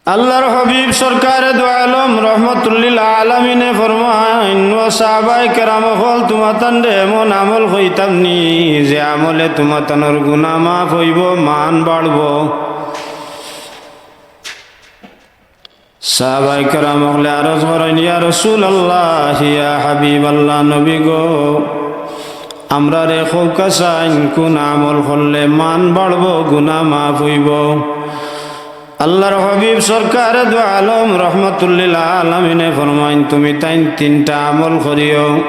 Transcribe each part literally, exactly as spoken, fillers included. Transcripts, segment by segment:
আল্লাহর হাবিব সরকারে দু আলম রহমতুল্লিল আলামিনে ফরমাইন, "ও সাহাবায়ে কেরাম অকল, তুমাতানরে এমন আমল কইতাম নি, যে আমলে তুমাতানর গুনা মাফ অইবো, মান বাড়বো।" সাহাবায়ে কেরাম অকলে আরজ করইন, "ইয়া রাসুলাল্লাহ, ইয়া হাবিবাল্লাহ, নবী গো, আমরারে কউক্কা চাইন, কুন আমল করলে মান বাড়বো, গুনা মাফ অইবো?" আল্লাহর হাবিব সরকারে দু আলম রহমতুল্লিল আলামিনে ফরমাইন, "তুমিতাইন তিনটা আমল করিও।"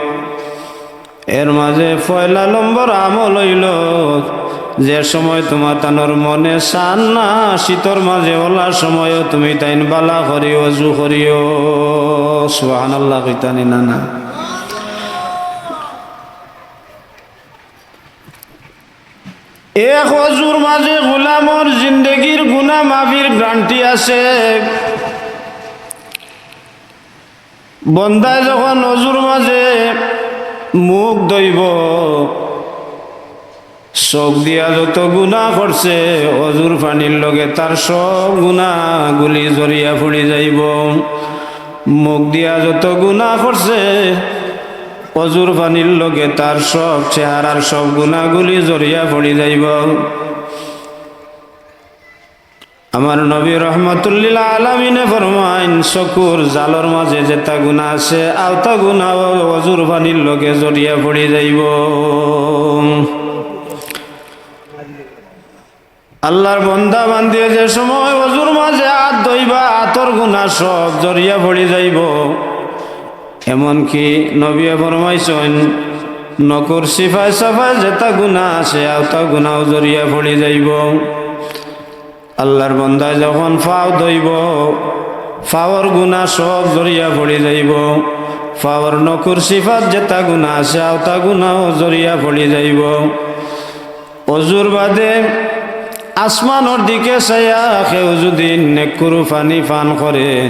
এর মাঝে পয়লা নম্বর আমল অইলো, যে সময় তুমাতানর মনে চায় না, শীতর মাঝে অলা সময়ও তুমিতাইন বালা করি অজু করিও। সুবহানাল্লাহ কইতানি না, না? এক অজুর মাঝে গুলামর জিন্দেগির গুনা মাফির গ্যারান্টি আছে। বন্দায় যখন অজুর মাঝে মুখ ধইবো, চউখ দিয়া যত গুনা করছে, অজুর পানির লগে তার সব গুনাগুলি ঝরিয়া পড়ি যাইবো। মুখ দিয়া যত গুনা করছে, অজুর পানির লগে তার সব চেহারার সব গুনাগুলি ঝরিয়া পড়ি যাইবো। আমার নবী রহমতুল্লিল আলামিনে ফরমাইন, চকুর জালর মাঝে যেতা গুনা আছে, অউতা গুনাও অজুর পানির লগে ঝরিয়া পড়ি যাইবো। আল্লাহর বন্দা বান্দিয়ে যে সময় অজুর মাঝে আত ধইবা, আতর গুনা সব ঝরিয়া পড়ি যাইবো। এমনকি নবীয়ে ফরমাইছইন, নকুর চিপায় চাপায় যেতা গুনা আছে, অউতা গুনাও ঝরিয়া পড়ি যাইবো। আল্লাহর বন্দায় যখন পাও ধইবো, পাওর গুনা সব ঝরিয়া পড়ি যাইবো। পাওর নকুর চিপাত যেতা গুনা আছে, অউতা গুনাও ঝরিয়া পড়ি যাইবো। অজুর বাদে আসমানর দিকে চাইয়া কেউ যুদি নেকুর পানি পান করে,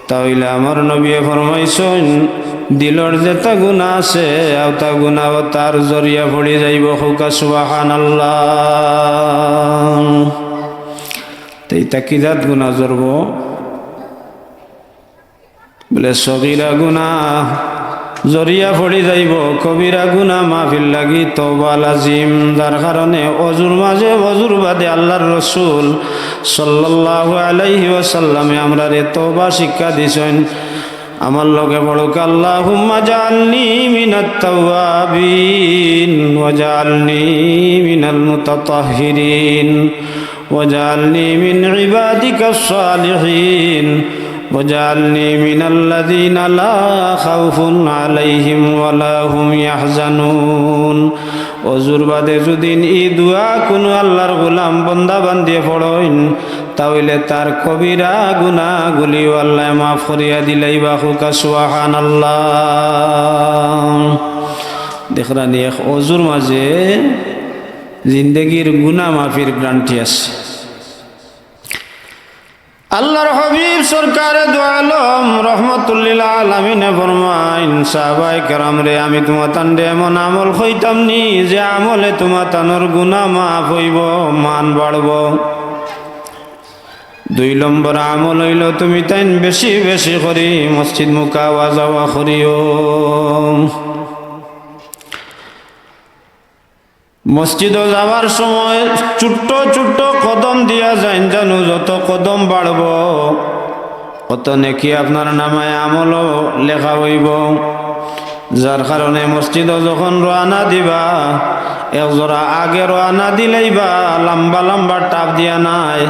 তা অইলে আমার নবীয়ে ফরমাইছইন, দিলর যেতা গুনা আছে, অউতা গুনাও তার ঝরিয়া পড়ি যাইবো। কউক্কা সুবহানাল্লাহ। তে ইতা কি জাত গুনা ঝরবো? বলে, সগিরা গুনা ঝরিয়া পড়ি যাইবো, কবিরা গুনা মাফির লাগি তওবা লাজিম। যার কারণে অজুর মাঝে, অজুর বাদে আল্লাহর রসুল সাল্লাল্লাহু আলাইহি ওয়াসাল্লামে আমরারে তওবা শিক্ষা দিছইন। আমার লগে পড়উক্কা, আল্লাহুম্মা জাআলনি মিনাত তাওয়াবিন ওয়া জাআলনি মিনাল মুতাতাহহিরিন। واجعلني من عبادك الصالحين واجعلني من الذين لا خوف عليهم ولا هم يحزنون। অজুর বাদে যুদি ই দোয়া কুনু আল্লাহর গোলাম বন্দা বান্দিয়ে পড়ইন, তা অইলে তার কবিরা গুনাগুলিও আল্লায় মাফ করিয়া দিলাইবা। কউক্কা সুবহানাল্লাহ। দেখরানি, এক অজুর মাঝে জিন্দেগির গুনা মাফির গ্যারান্টি আছে। আল্লাহর হাবিব সরকারে দু আলম রহমতুল্লিল আলামিনে ফরমাইন, সাহাবায়ে কেরামরে, আমি তুমাতানরে এমন আমল কইতাম নি, যে আমলে তুমাতানর গুনা মাফ অইবো, মান বাড়বো। দুই নম্বর আমল অইলো, তুমিতাইন বেশি বেশি করি মসজিদ মুখা আওয়া যাওয়া করিও। মসজিদো যাওয়ার সময় ছোট্ট ছোট্ট কদম দিয়া যাইন, জানু যত কদম বাড়বো, অত নেকি আপনার নামায়ে আমলো লেখা অইবো। যার কারণে মসজিদো যখন রওয়ানা দিবা, এক জরা আগে রওয়ানা দিলাইবা, লম্বা লম্বা টাপ দিয়া নায়।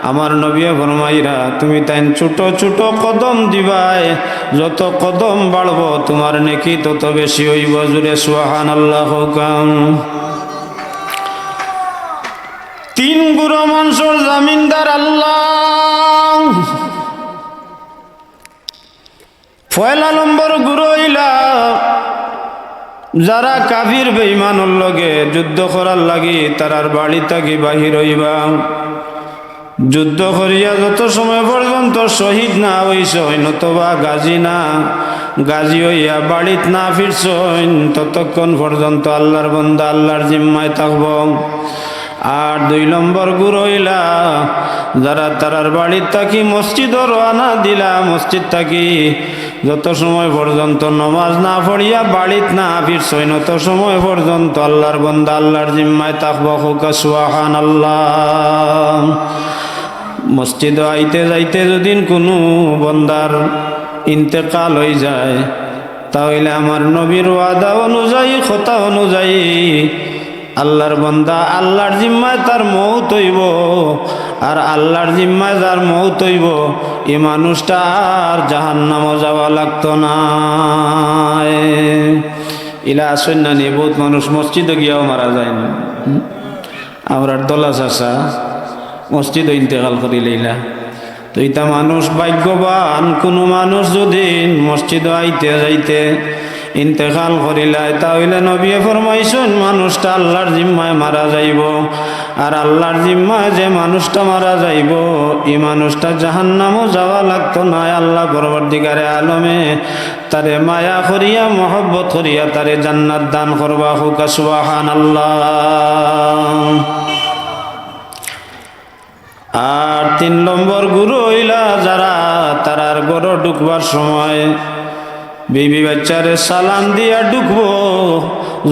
আমার নবীয়ে ফরমাইরা, তুমিতাইন ছোট ছোট কদম দিবায়, যত কদম বাড়বো, তুমার নেকি তত বেশি অইবো। জুরে সুবহানাল্লাহ কউক্কা। তিন গুরু মানষর জামিনদার আল্লাহ। পয়লা নম্বর গুরু অইলা, যারা কাফির বেঈমানর লগে যুদ্ধ করার লাগি তারার বাড়ি থাকি বাহির অইবা। যুদ্ধ করিয়া যত সময় পর্যন্ত শহীদ না অইছইন অথবা গাজী না, গাজী অইয়া বাড়িত না ফিরছইন, ততক্ষণ পর্যন্ত আল্লাহর বন্দা আল্লাহর জিম্মায় থাকবো। আর দুই নম্বর গুরু অইলা, যারা তারার বাড়িত থাকি মসজিদো রওয়ানা দিলা, মসজিদ থাকি যত সময় পর্যন্ত নমাজ না পড়িয়া বাড়িত না ফিরছইন, অত সময় পর্যন্ত আল্লার বন্দা আল্লার জিম্মায় থাকবো। কউক্কা সুবহানাল্লাহ। মসজিদো আইতে যাইতে যুদি কুনু বন্দার ইন্তেকাল অইযায়, তা অইলে আমার নবীর ওয়াদা অনুযায়ী, কথা অনুযায়ী আল্লার বন্দা আল্লার জিম্মায় তার মউত অইবো। আর আল্লার জিম্মায় যার মউত অইবো, ই মানুষটা আর জাহান্নামো যাওয়া লাগতো নায়। ইলা আছইন না নি, বউত মানুষ মসজিদো গিয়াও মারা যাইন। আমরার দলা চাচা মসজিদো ইন্তেকাল করিলাইলা। তো ইতা মানুষ ভাগ্যবান, কুনু মানুষ যুদি মসজিদো আইতে যাইতে ইন্তেকাল করিলায়, তা অইলে নবীয়ে ফরমাইছইন, মানুষটা আল্লার জিম্মায় মারা যাইবো। আর আল্লার জিম্মায় যে মানুষটা মারা যাইবো, ই মানুষটা জাহান্নামো যাওয়া লাগতো নায়। আল্লা পরওয়ারদিগারে আলমে তারে মায়া করিয়া, মহব্বত করিয়া তারে জান্নাত দান করবা। কউক্কা সুবহানাল্লাহ। আর তিন নম্বর গুরু অইলা যারা, তারার ঘরো ঢুকবার সময় বিবি বাইচ্চারে সালাম দিয়া ঢুকবো।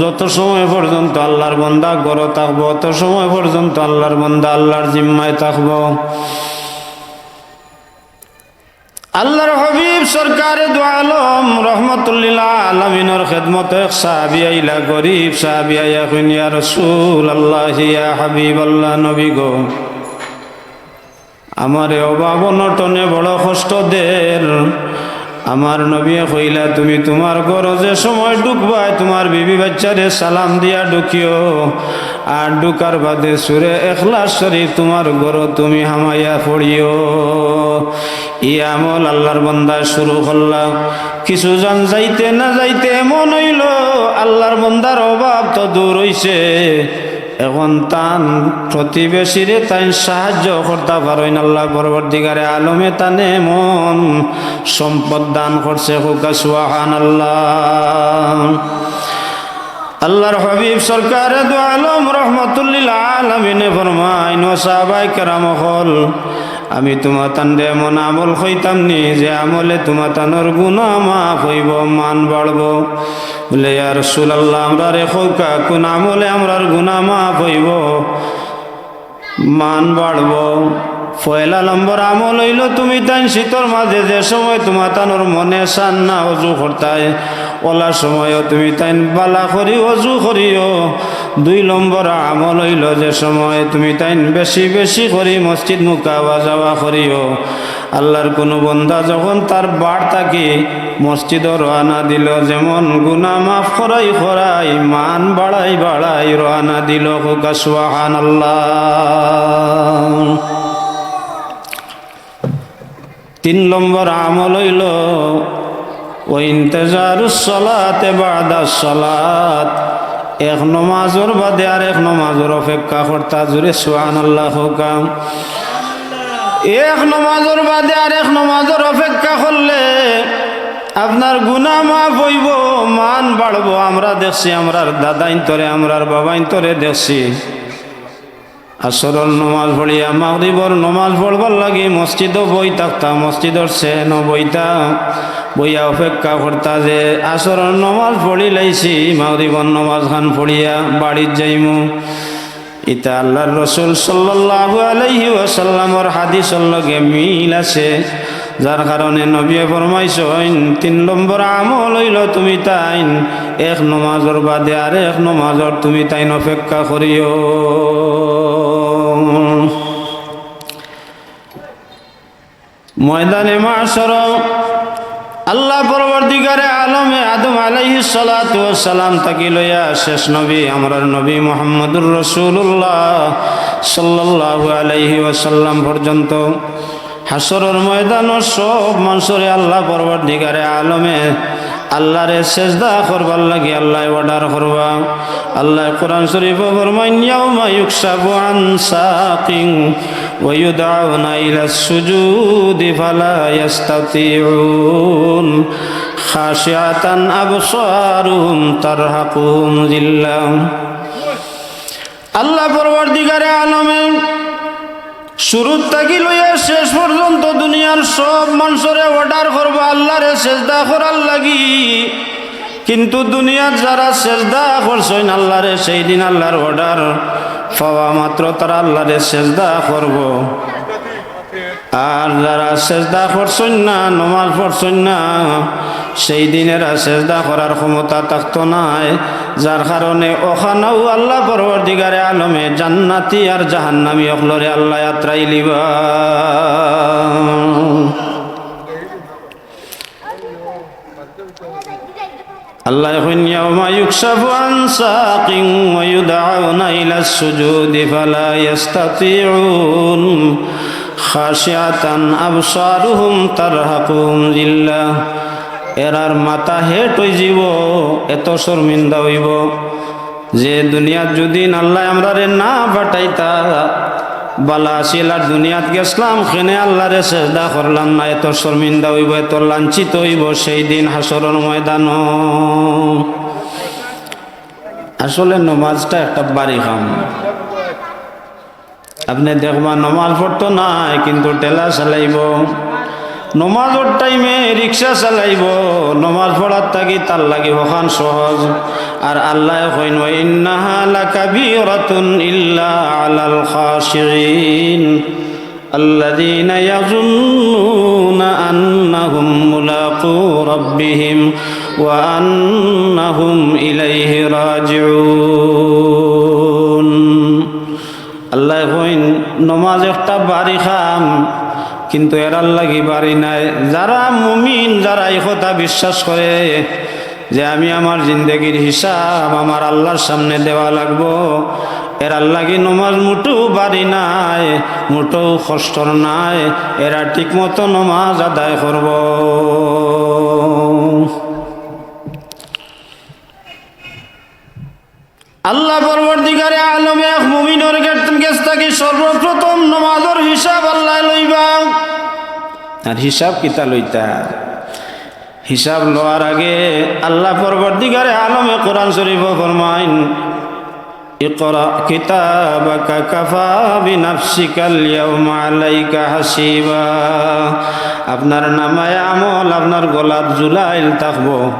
যত সময় পর্যন্ত আল্লার বন্দা ঘরো থাকবো, অত সময় পর্যন্ত আল্লার বন্দা আল্লার জিম্মায় থাকবো। আল্লার হাবিব সরকারে দু আলম রহমতুল্লিল আলামিনর খেদমতো এক সাহাবী আইলা, গরিব সাহাবী আইয়া কইন, "ইয়া রাসূলুল্লাহ, ইয়া হাবিবাল্লাহ, নবী গো, আমারে অভাব অনটনে বড় কষ্ট দের।" আমার নবীয়ে কইলা, "তুমি তুমার ঘরো যে সময় ঢুকবায়, তুমার বিবি বাইচ্চারে সালাম দিয়া ঢুকিও, আর ঢুকার বাদে সুরে এখলাস শরীফ তুমার ঘরো তুমি হামাইয়া পড়িও।" ই আমল আল্লার বন্দায় শুরু করলা। কিছু জন যাইতে না যাইতে এমন অইলো, আল্লার বন্দার অভাব তো দূর অইছে, এখন তান প্রতিবেশীরে তাইন সাহায্য করতা পারইন। আল্লা পরওয়ারদিগারে আলমে তানে এমন সম্পদ দান করছে। কউক্কা সুবহানাল্লাহ। আল্লার হাবিব সরকারে দু আলম রহমতুল্লিল আলামিনে ফরমাইন, "ও সাহাবায়ে কেরাম অকল, আমি তুমাতানরে এমন আমল কইতাম নি যে আমলে তুমাতানর গুনা মাফ অইবো, মান বাড়বো?" বলে, "ইয়া রাসূলুল্লাহ, আমরারে কউক্কা, কুন আমলে আমরার গুনা মাফ অইবো, মান বাড়বো?" পয়লা নম্বর আমল অইলো, তুমি তাইন শীতর মাঝে যে সময় তুমাতানর মনে চায় না অজু করতায়, অলা সময়ও তুমি তাইন বালা করি অজু করিও। দুই নম্বর আমল অইলো, যে সময় তুমি তাইন বেশি বেশি করি মসজিদ মুখা আওয়া যাওয়া করিও। আল্লার কুনু বন্দা যখন তার বাড়ি থাকি মসজিদো রওয়ানা দিলো, যেমন গুনা মাফ করাই করাই, মান বাড়াই বাড়াই রওয়ানা দিলো। কউক্কা সুবহানাল্লাহ। তিন নম্বর আমল অইলো, "ওয়া ইন্তেজারুস সালাতে বাদাস সালাত", এক নমাজর বাদে আর এক নমাজর অপেক্ষা করতা। জুরে সুবহানাল্লাহ কউক্কা। এক নমাজর বাদে আর এক নমাজর অপেক্ষা করলে আপনার গুনা মাফ অইবো, মান বাড়বো। আমরা দেখছি, আমরার দাদাইন্তরে, আমরার বাবাইন্তরে দেখছি, আসরর নমাজ পড়িয়া মাগরিবর নমাজ পড়বার লাগি মসজিদো বই থাকতা, মসজিদর সেনো বইতা, বইয়া অপেক্ষা করতা যে আসরর নমাজ পড়িলাইছি, মাগরিবর নমাজ খান পড়িয়া বাড়িত যাইমু। ইতা আল্লার রসুল সাল্লাল্লাহু আলাইহি ওয়াসাল্লামর হাদিসর লগে মিল আছে, যার কারণে নবীয়ে ফরমাইছইন, তিন নম্বর আমল অইলো তুমি তাইন এক নমাজর বাদে আর এক নমাজর তুমি তাইন অপেক্ষা করিও। ময়দানে মাহশর আল্লাহ পরওয়ারদিগারে আলমে আদম আলাইহিস সালাতু ওয়াস সালাম থাকি লইয়া শেষ নবী, আমরার নবী মুহাম্মদুর রাসূলুল্লাহ সাল্লাল্লাহু আলাইহি ওয়াসাল্লাম পর্যন্ত হাশরর ময়দানো সব মানষরে আল্লাহ পরওয়ারদিগারে আলমে আল্লাহরে সেজদা করবার লাগি আল্লায় অর্ডার করবা। আল্লায় কোরআন শরীফো ফরমাইন, "ইয়াউমা ইউকশাফু আন সাকিন ওয়া ইউদআউনা ইলাস সুজুদি ফালা ইয়াস্তাতিউন, খাশিআতান আবসারুহুম তারহাকুহুম যিল্লা।" আল্লাহ পরওয়ারদিগারে আলমে শুরুর থাকি লইয়া শেষ পর্যন্ত দুনিয়ার সব মানষরে অর্ডার করবো আল্লাহরে সেজদা করার লাগি। কিন্তু দুনিয়াত যারা সেজদা করছইন আল্লাহরে, সেই দিন আল্লাহর অর্ডার পাওয়া মাত্র তারা আল্লাহরে সেজদা করবো। আর যারা সেজদা করছইন না, নমাজ পড়ছইন না, সেই দিন এরা সেজদা করার ক্ষমতা থাকতো নায়। যার কারণে অখানউ আল্লাহ পরওয়ারদিগারে আলমে জান্নাতি আর জাহান্নামী অকলরে আল্লায় আতরাইলিবা। আল্লায় কইন, "ইয়াউমা ইউকশাফু আন সাকিন ওয়া ইউদআউনা ইলাস সুজুদি ফালা ইয়াস্তাতিউন, খাশিআতান আবসারুহুম তারহাকুহুম জিল্লাহ।" এরার মাথা হেট অইযিবো, এত শর্মিন্দা অইবো। যে দুনিয়াত যুদি আল্লায় আমরারে না পাঠাইতা, বালা আছিল, আর দুনিয়াত গেছলাম, কেনে আল্লাহরে সেজদা করলাম না, এত শর্মিন্দা অইবো, এত লাঞ্ছিত অইবো সেই দিন হাশরর ময়দানো। আসলে নমাজটা একটা ভারি কাম। আপনে দেখবা নমাজ পড়তো নায়, কিন্তু ঠেলা চালাইবো। নমাজর টাইমে রিক্সা চালাইবো। নমাজ পড়ার থাকি তার লাগি অখান সহজ। আর আল্লায় কইন, "ওয়া ইন্নাহা লাকাবীরাতুন ইল্লা আলাল খাশিঈন, আল্লাযীনা ইয়াযুন্নুনা আন্নাহুম মুলাকু রাব্বিহিম ওয়া আন্নাহুম ইলাইহি রাজিউন।" আল্লায় কইন, নমাজ একটা ভারি কাম, কিন্তু এরার লাগি ভারি নায়। যারা মুমিন, যারা ই কথা বিশ্বাস করে যে আমি আমার জিন্দেগির হিসাব আমার আল্লাহর সামনে দেওয়া লাগবো, এরার লাগি নমাজ মুটেও ভারি নায়, মুটেও কষ্টর নায়, এরা ঠিকমতো নমাজ আদায় করবো। আল্লাহ পরওয়ারদিগারে আলমে এক মুমিনর গে-, গেছ থাকি সর্বপ্রথম নমাজর হিসাব আল্লায় লইবা। আর হিসাব কিতা লইতা? হিসাব লওয়ার আগে আল্লাহ পরওয়ারদিগারে আলমে কোরআন শরীফো ফরমাইন, "ইকরা কিতাবাকা কাফা বিনাফসিকাল ইয়াউমা আলাইকা হাসিবা।" আপনার নামায়ে আমল আপনার গলাত ঝুলাইল থাকবো।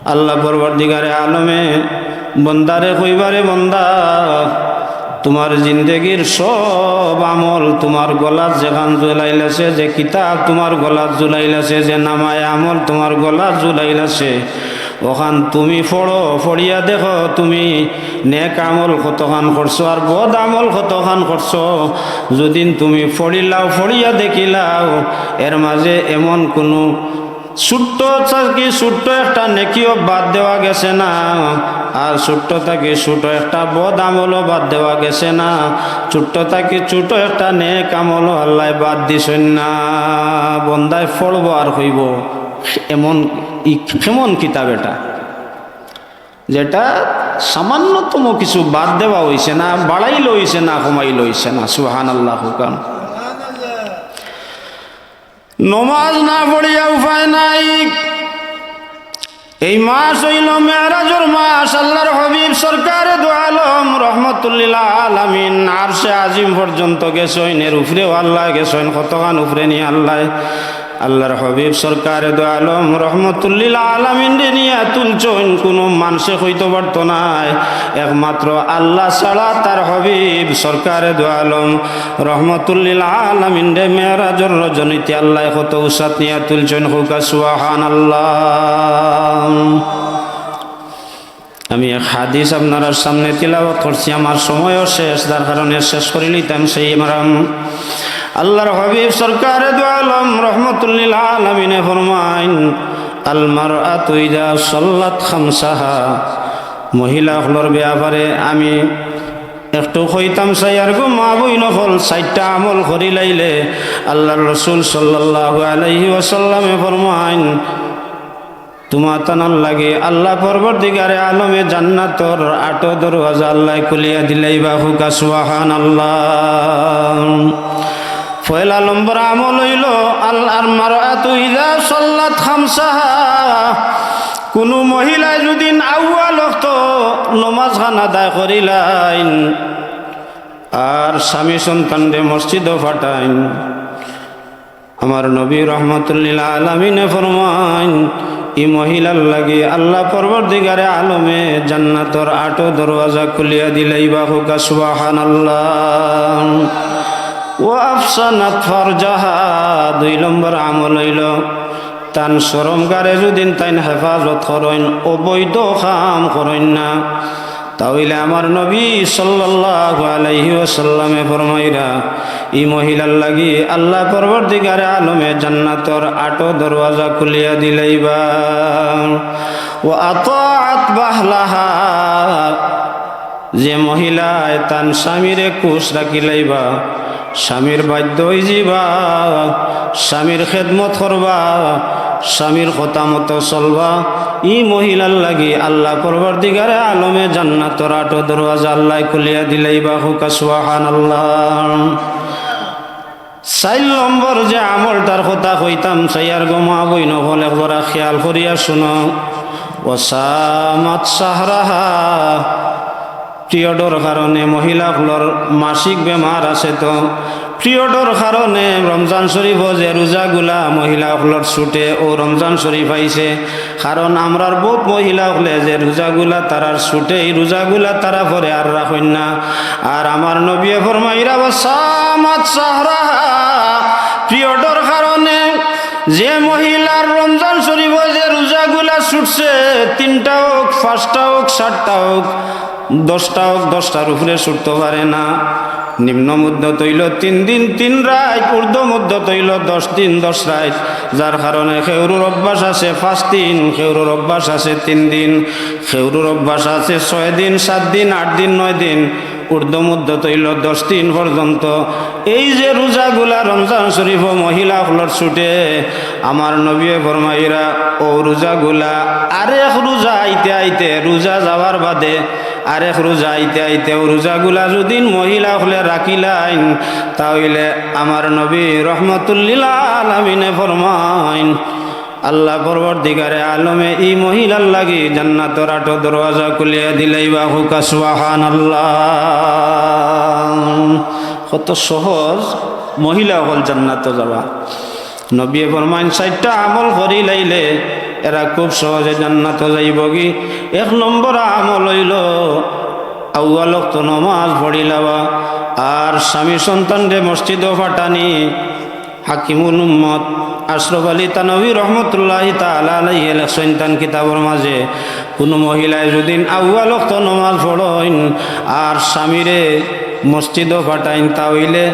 আল্লাহ পরওয়ারদিগারে আলমে বন্দারে কইবা, "রে বন্দা, তুমার জিন্দেগির সব আমল তুমার গলাত যেখান ঝুলাইল আছে, যে কিতাব তুমার গলাত ঝুলাইল আছে, যে নামায়ে আমল তুমার গলাত ঝুলাইল আছে, অখান তুমি পড়ো, পড়িয়া দেখো তুমি নেক আমল কতখান করছো আর বদ আমল কতখান করছো। যুদি তুমি পড়িলাও, পড়িয়া দেখিলাও, এর মাঝে এমন কুনু ছোট্ট থাকি ছোট্ট একটা নেকিও বাদ দেওয়া গেছে না, আর ছোট্ট থাকি ছোট একটা বদ আমলও বাদ দেওয়া গেছে না, ছোট্ট থাকি ছোট একটা নেক আমলও আল্লায় বাদ দিছইন না।" বন্দায় পড়বো আর কইবো, "এমন ই-, কেমন কিতাব এটা, যেটা সামান্যতম কিছু বাদ দেওয়া অইছে না, বাড়াইল অইছে না, কমাইল অইছে না?" সুবহানাল্লাহ কউক্কা। নমাজ না পড়িয়া উপায় নাই। এই মাস অইলো মেরাজর মাস। আল্লাহর হাবিব সরকারে দু আলম রহমতুল্লিল আলামিন আরশে আজিম পর্যন্ত গেছইন, এর উপরেও আল্লায় গেছইন। কতখান উপরে নি আল্লায়? আল্লাহর হাবিব সরকারে দু আলম রহমতুল্লিল আলামিনরে নিয়া তুলছইন। কুনু মানষে কইতো পারতো নায়, একমাত্র আল্লাহ ছাড়া তার হাবিব সরকারে দু আলম রহমতুল্লিল আলামিনরে মেরাজর রজনীতে আল্লায় কত উচাত নিয়া তুলছইন। কউক্কা সুবহানাল্লাহ। আমি এক হাদিস আপনারার সামনে তিলাওয়াত করছি, আমার সময়ও শেষ, যার কারণে শেষ করিলিতাম। সেই ইমাম আল্লাহর হাবিব সরকারে দু আলম রহমতুল্লিল আলামিনে ফরমাইন, "আল মারআতু ইযা সাল্লাত খামসাহা।" মহিলা অকলর ব্যাপারে আমি একটু কইতাম চাই, আর গো মা বইন অকল, চাইরটা আমল করিলাইলে আল্লাহর রসুল সাল্লাল্লাহু আলাইহি ওয়াসাল্লামে ফরমাইন, তুমা তানর লাগি আল্লাহ পরওয়ারদিগারে আলমে জান্নাতর আটো দরওয়াজা আল্লায় খুলিয়া দিলাইবা। কউক্কা সুবহানাল্লাহ। পয়লা নম্বর আমল অইলো, আল-, আল মারআতু ইযা সাল্লাত খামসাহা, কুনু মহিলায় যুদি আউয়াল ওয়াক্ত নমাজ খান আদায় করিলাইন, আর স্বামী সন্তানরে মসজিদো পাঠাইন। আমার নবী রহমতুল্লিল আলামিনে ফরমাইন, ই মহিলার লাগি আল্লাহ পরবর্তীকারে আলমে জান্নাতর আটো দরওয়াজা খুলিয়া দিলাইবা। কউক্কা সুবহানাল্লাহ। ওয়া আহসানাত ফারজাহা, দুই নম্বর আমল অইলো, তান শরমগারে যুদিন তাইন হেফাজত করইন, অবৈধ কাম করইন না, তা অইলে আমার নবী সাল্লাল্লাহু আলাইহি ওয়াসাল্লামে ফরমাইরা, ই মহিলার লাগি আল্লাহ পরবর্তীকারে আলমে জান্নাতর আটো দরওয়াজা খুলিয়া দিলাইবা। ওয়া আতাআত বাহলাহা, যে মহিলায় তান স্বামীরে খুশ রাখিলাইবা, স্বামীর বাধ্য অইযিবা, স্বামীর খেদমত করবা, স্বামীর কথা মতো চলবা, ই মহিলার লাগি আল্লাহ পরবর্তীকারে আলমে জান্নাতর আটো দরওয়াজা আল্লায় খুলিয়া দিলাইবা। কউক্কা সুবহানাল্লাহ। চাইর নম্বর যে আমলটার কথা কইতাম চাইয়ার গো মা বইন অকল, একবারা খেয়াল করিয়া শুনো। ওয়া সামাত শাহরাহা, পিরিয়ডর কারণে মহিলা অকলর মাসিক বেমার আছে তো, পিরিয়ডর কারণে রমজান শরীফো যে রোজাগুলা মহিলা অকলর ছুটে, অউ রমজান শরীফ আইছে। কারণ আমরার বউত মহিলা অকলে যে রোজাগুলা তারার ছুটে, ই রোজাগুলা তারা পরে আর রাখইন না। আর আমার নবীয়ে ফরমাইরা, "ওয়া সামাত শাহরাহা", পিরিয়ডর কারণে যে মহিলার রমজান শরীফো যে রোজাগুলা ছুটছে, তিনটা অউক, পাঁচটা অউক, সাতটা অউক, দশটা অউক, দশটার উপরে ছুটতো পারে না। নিম্ন মুদ্দত অইলো তিন দিন তিন রাইত, ঊর্ধ্ব মুদ্দত অইলো দশ দিন দশ রাইত। যার কারণে কেউরুর অভ্যাস আছে পাঁচ দিন, কেউরুর অভ্যাস আছে তিন দিন, কেউরুর অভ্যাস আছে ছয় দিন, সাত দিন, আট দিন, নয় দিন, ঊর্ধ্ব মুদ্দত অইলো দশ দিন পর্যন্ত। এই যে রোজাগুলা রমজান শরীফো মহিলা অকলর ছুটে, আমার নবীয়ে ফরমাইরা, অউ রোজাগুলা আরেক রোজা আইতে আইতে, রোজা যাওয়ার বাদে আরেক রোজা আইতে আইতে অউ রোজাগুলা যুদিন মহিলা অকলে রাখিলাইন, তা অইলে আমার নবী রহমতুল্লিল আলামিনে ফরমাইন, আল্লাহ পরবর্তীকারে আলমে ই মহিলার লাগি জান্নাতর আটো দরওয়াজা খুলিয়া দিলাইবা। কউক্কা সুবহানাল্লাহ। কত সহজ মহিলা অকল জান্নাতো যাওয়া। নবীয়ে ফরমাইন, চাইরটা আমল করিলাইলে এরা খুব সহজে জান্নাতো যাইবোগি। এক নম্বর আমল অইলো আউয়াল ওয়াক্ত নমাজ পড়িলাওয়া, আর স্বামী সন্তানরে মসজিদো পাঠানি। হাকিমুল উম্মত আশরাফ আলী থানভী রহমতুল্লাহি তাআলা আলাইহি লেখছইন তান কিতাবর মাঝে, কুনু মহিলায় যুদিন আউয়াল ওয়াক্ত নমাজ পড়ইন আর স্বামীরে মসজিদো পাঠাইন, তা অইলে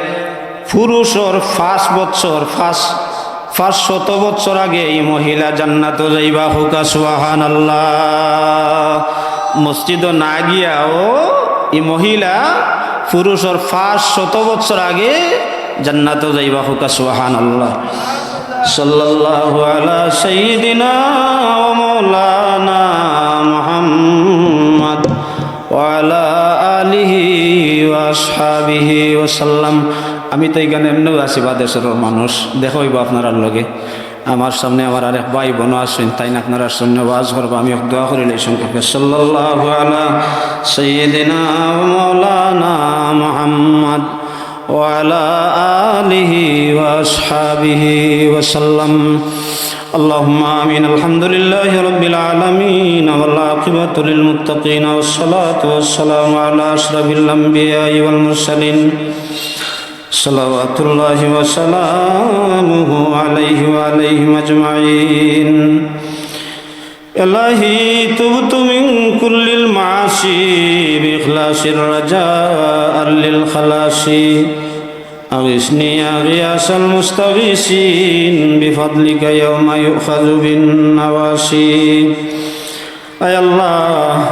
পুরুষর পাঁচ বৎসর, পাঁচ, পাঁচ শত বৎসর আগে ই মহিলা জান্নাতো যাইবা। কউক্কা সুবহানাল্লাহ। মসজিদো না গিয়াও ই মহিলা পুরুষর পাঁচ শত বৎসর আগে জান্নাতো যাইবা। কউক্কা সুবহানাল্লাহ। সাল্লাল্লাহু আলা সাইয়্যিদিনা ওয়া মাওলানা মুহাম্মদ ওয়া আলা আলিহি ওয়া আসহাবিহি ওয়া সাল্লাম। আমি তো ইখান এমনেউ আছি বাদেশ্বরর মানুষ, দেখা অইবো আপনারার লগে। আমার সামনে আমার আরেক ভাই বইন আছইন, তাইন আপনারার সামনে ওয়াজ করবা। আমি এক দোয়া করিলাই সংক্ষেপে। সাল্লাল্লাহু আলা সাইয়্যিদিনা ওয়া মাওলানা মুহাম্মদ ওয়া আলা আলিহি ওয়া আসহাবিহি ওয়া সাল্লাম। اللهم آمين. الحمد لله رب العالمين، والعاقبة للمتقين، والصلاة والسلام على أشرف الأنبياء والمرسلين، صلوات الله وسلامه عليه وعليهم أجمعين. إلهي تبت من كل المعاصي بإخلاص رجاء للخلاص. أغثني يا غياث المستغيثين بفضلك يوم يؤخذ بالنواصي. আয় আল্লাহ,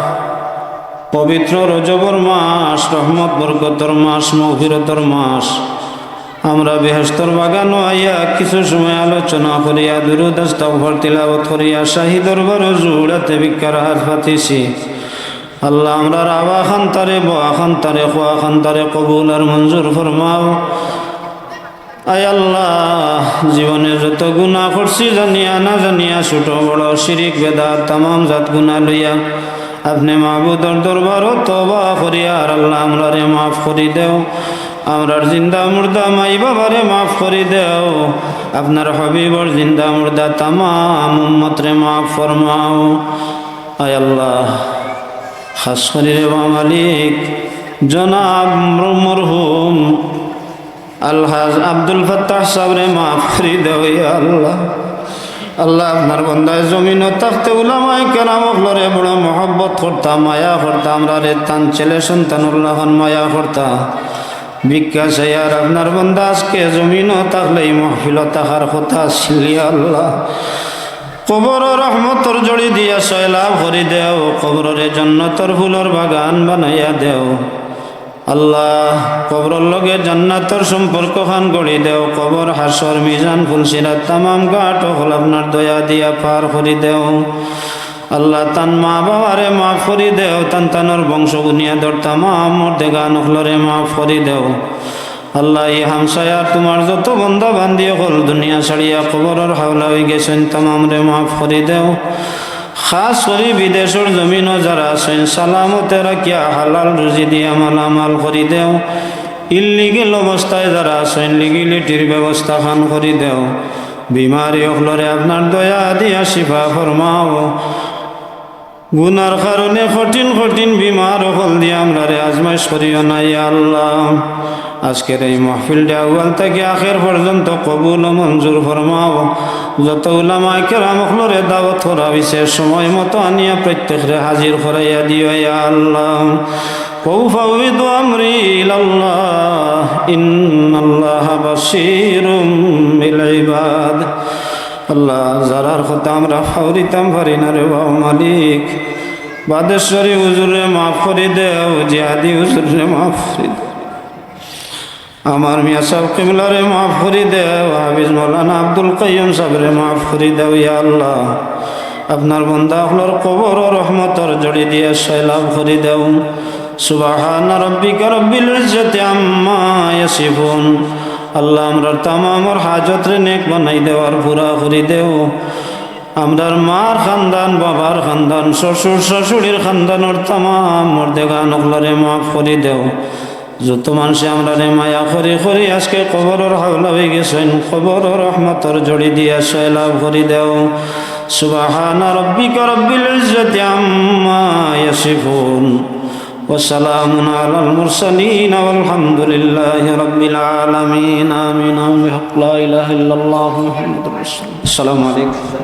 পবিত্র রজবর মাস, রহমত বরকতর মাস, মাগফিরতর মাস, আমরা বেহেশতর বাগানো আইয়া কিছু সময় আলোচনা করিয়া দুরূদ ইস্তেগফার তিলাওয়াত করিয়া শাহী দরবারো জুড়াতে ভিক্ষার হাত পাতিছি। আল্লাহ, আমরার আওয়া খান্তারে, বওয়া খান্তারে, খোয়া খান্তারে কবুল আর মঞ্জুর ফরমাও। আয় আল্লাহ, জীবনে যত গুনা করছি জানিয়া না জানিয়া, ছোট বড় শিরিক বেদাত তামাম জাত গুনা লইয়া, আপনে মাবুদর দরবারো তওবা করি, আর আল্লাহ, আমরারে মাফ করি দেও। আমরার জিন্দা মুর্দা মাই বাবারে মাফ করি দেও। আপনার হাবিবর জিন্দা মুর্দা তামাম উম্মতরে মাফ ফরমাও। আয় আল্লাহ, খাস করি রে বা মালিক, জনাব মরহুম আলহাজ আব্দুল ফাত্তাহ সাবরে মাফ করি দেও, ইয়া আল্লাহ। আল্লাহ, আপনার বন্দায় জমিনো থাকতে উলামায়ে কেরাম অকলরে বড় মহব্বত করতা, মায়া করতা, আমরারে তান ছেলে সন্তানর লাখান মায়া করতা। ভিক্ষা চাইয়ার আপনার বন্দা আজকে জমিনো থাকলে ই মাহফিলো থাকার কথা আছিল, ইয়া আল্লাহ। কবরো রহমতর জড়ি দিয়া সয়লাব করি দেও, কবররে জন্নতর ফুলর বাগান বানাইয়া দেও। আল্লাহ, কবরর লগে জান্নাতর সম্পর্কখান গড়ি দেও। কবর, হাশর, মিজান, পুলসিরাত, তামাম ঘাট অকল আপনার দয়া দিয়া পার করি দেও। আল্লাহ, তান মা বাবারে মাফ করি দেও, তান তানর বংশ বুনিয়াদর তামাম মুর্দেগান অকলরে মাফ করি দেও। আল্লাহ, ই হামসায়ার তুমার যত বন্দা বান্দি অকল দুনিয়া ছাড়িয়া কবরর হাওলা অইগেছইন, তামামরে মাফ করি দেও। খাস করি বিদেশর জমিনো যারা আছইন, সালামতে রাখিয়া হালাল রুজি দিয়া মালামাল করি দেও। ইলিগেল অবস্থায় যারা আছইন, লিগেলিটির ব্যবস্থাখান করি দেও। বিমারি অকলরে আপনার দয়া দিয়া শিফা ফরমাও। গুনার কারণে কঠিন কঠিন বিমার অকল দিয়া আমরারে আজমাইশ করিও না, ইয়া আল্লাহ। আজকের এই মাহফিলটা আউয়াল থাকি আখের পর্যন্ত কবুল ও মঞ্জুর ফরমাও। যত উলামায়ে কেরাম অকলরে দাওয়াত করা অইছে, সময় মতো আনিয়া প্রত্যেকরে হাজির করাইয়া দিও, ইয়া আল্লাহ। وأفوض أمري إلى الله إن الله بصير بالعباد। আল্লাহ, যারার কথা আমরা ফাউরিতাম পারি না রে বা মালিক, বাদেশ্বরী হুজুররে মাফ করি দেও, জিহাদি হুজুররে মাফ করি দেও, আমার মিয়া সাব কিবলারে মাফ করি দেও, হাফিজ মাওলানা আব্দুল কাইয়ুম সাবরে মাফ করি দেও, ইয়া আল্লাহ। আপনার বন্দা অকলর কবরো রহমতর জড়ি দিয়া সয়লাব করি দেও। سبحان ربك رب العزة عما يصفون। আল্লাহ, আমরার তামামর হাজতরে নেক বানাই দেও আর পুরা করি দেও। আমরার মার খান্দান, বাবার খান্দান, শ্বশুর শাশুড়ির খান্দানর তামাম মুর্দেগান অকলরে মাফ করি দেও। যত মানষে আমরারে মায়া করি করি আজকে কবরর হাওলা অইগেছইন, কবরো রহমতর জড়ি দিয়া সয়লাব করি দেও। سبحان ربك رب العزة عما يصفون وسلام على المرسلين والحمد لله رب العالمين. آمين. بحق لا إله إلا الله محمد رسول الله. السلام عليكم.